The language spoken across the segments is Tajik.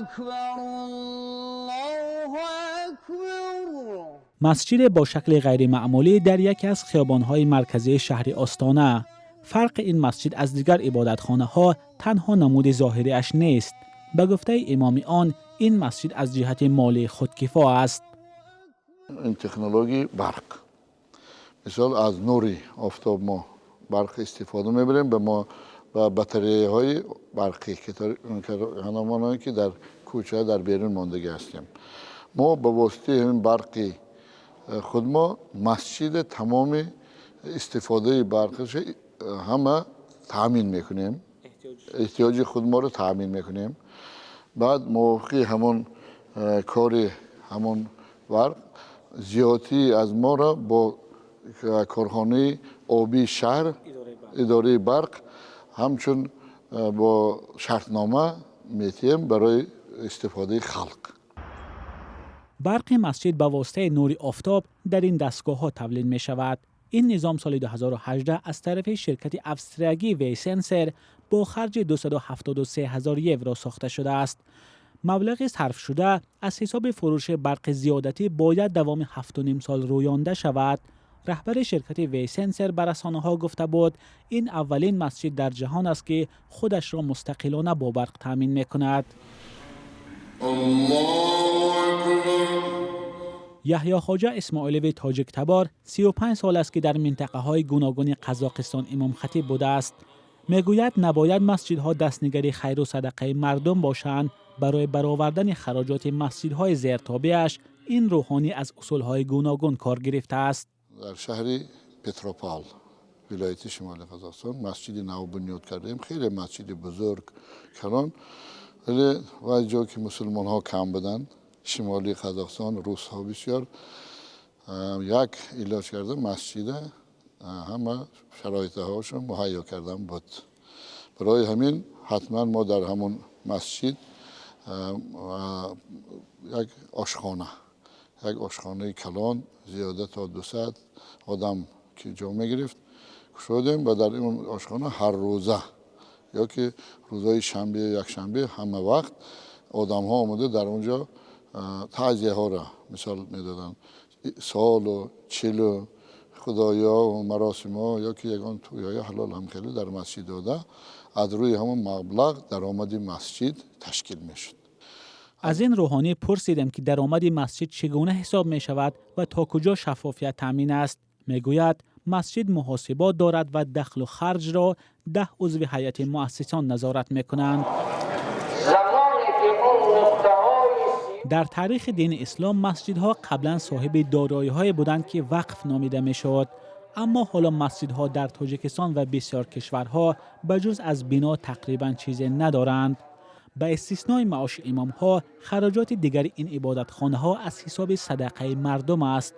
أكبر الله أكبر. Масҷиде бо шакли ғайримаъмулӣ дар яке аз хиёбонҳои марказии шаҳри Остона. Фарқи ин масҷид аз дигар ибодатхонаҳо танҳо намуди зоҳириаш нест. Ба гуфтаи имоми он, ин масҷид аз ҷиҳати молии худкифо аст. Ин технологияи барқ, мисол, аз нури офтоб мо барқ истифода мебарем ба мо ба батареяҳои барқӣ, ҳамоное ки дар кӯча, дар берун мондагӣ ҳастем. Мо ба воситаи ҳамин барқи худ мо масҷида тамоми истифодаи барқаш ҳама таъмин мекунем, эҳтиёҷи худ моро таъмин мекунем. Баъд мувофиқи ҳамон кори ҳамон барқ зиёдтӣ аз моро бо корхонаи обии шаҳр, идораи барқ, ҳамчун бо шартнома метиҳем барои истифодаи халқ. Барқи масҷид ба воситаи нури офтоб дар ин дастгоҳҳо тавлид мешавад. Ин низом соли 2018 аз тарафи ширкати австриягӣ Вейсенсер бо харҷи 273 ҳазор евро сохта шудааст. Маблағи сарфшуда аз ҳисоби фурӯши барқи зиёдатӣ бояд давоми 7,5 сол рӯёнда шавад. Раҳбари ширкати Вейсенсер ба расонаҳо гуфта буд, ин аввалин масҷид дар ҷаҳон аст, ки худашро мустақилона бо барқ таъмин мекунад. الله أكبر. Яҳё Хоҷа Исмоилови тоҷиктабор 35 сол аст, ки дар минтақаҳои гуногуни Қазоқистон имомхатиб будааст. Мегӯяд, набояд масҷидҳо дастнигари хайру садақаи мардум бошанд. Барои баровардани хароҷоти масҷидҳои зертобеаш ин рӯҳонӣ аз усулҳои гуногун кор гирифтааст. Дар шаҳри Петропавл, вилояти Шимоли Қазоқистон, масҷиди нав бунёд кардем. Хеле масҷиди бузург, калон, вале вай ҷо ки мусулмонҳо кам буданд, шимоли Қазоқистон русҳо бисёр, як илоҷ карда масҷида ҳама шароитҳоашо муҳайё кардан буд. Барои ҳамин ҳатман мо дар ҳамон масҷид як ошхона, як ошхонаи калон, зиёда то 200 одам ки ҷо мегирифт, кушодем ва дар ин ошхона ҳар рӯза ё ки рӯзҳои шанбе, якшанбе ҳама вақт одамҳо омода дар он ҷо таъзияҳоро мисол медоданд, солу чилу худоё, маросимҳо ё ки ягон тӯйҳои ҳалол ҳам хеле дар масҷид дода, аз рӯи ҳамон маблағ даромади масҷид ташкил мешуд. Аз ин рӯҳонӣ пурсидем, ки даромади масҷид чӣ гуна ҳисоб мешавад ва то куҷо шаффофият таъмин аст. Мегӯяд, масҷид муҳосибот дорад ва дахлу харҷро 10 узви ҳайати муассисон назорат мекунанд. Замоне ки он нуқтаҳои Дар таърихи дини ислом масҷидҳо қаблан соҳиби дороиҳое буданд, ки вақф номида мешуд. Аммо ҳоло масҷидҳо дар Тоҷикистон ва бисёр кишварҳо ба ҷуз аз бино тақрибан чизе надоранд. Ба истиснои маоши имомҳо, хароҷоти дигари ин ибодатхонаҳо аз ҳисоби садақаи мардум аст,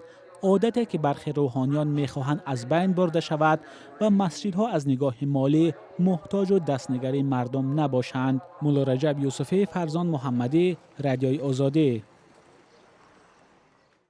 одате ки бархе рӯҳониён мехоҳанд аз байн бурда шавад ва масҷидҳо аз нигоҳи молӣ муҳтоҷу дастнигари мардум набошанд. Мулло Раҷаб Юсуфӣ, Фарзон Муҳаммадӣ, Радиои Озодӣ.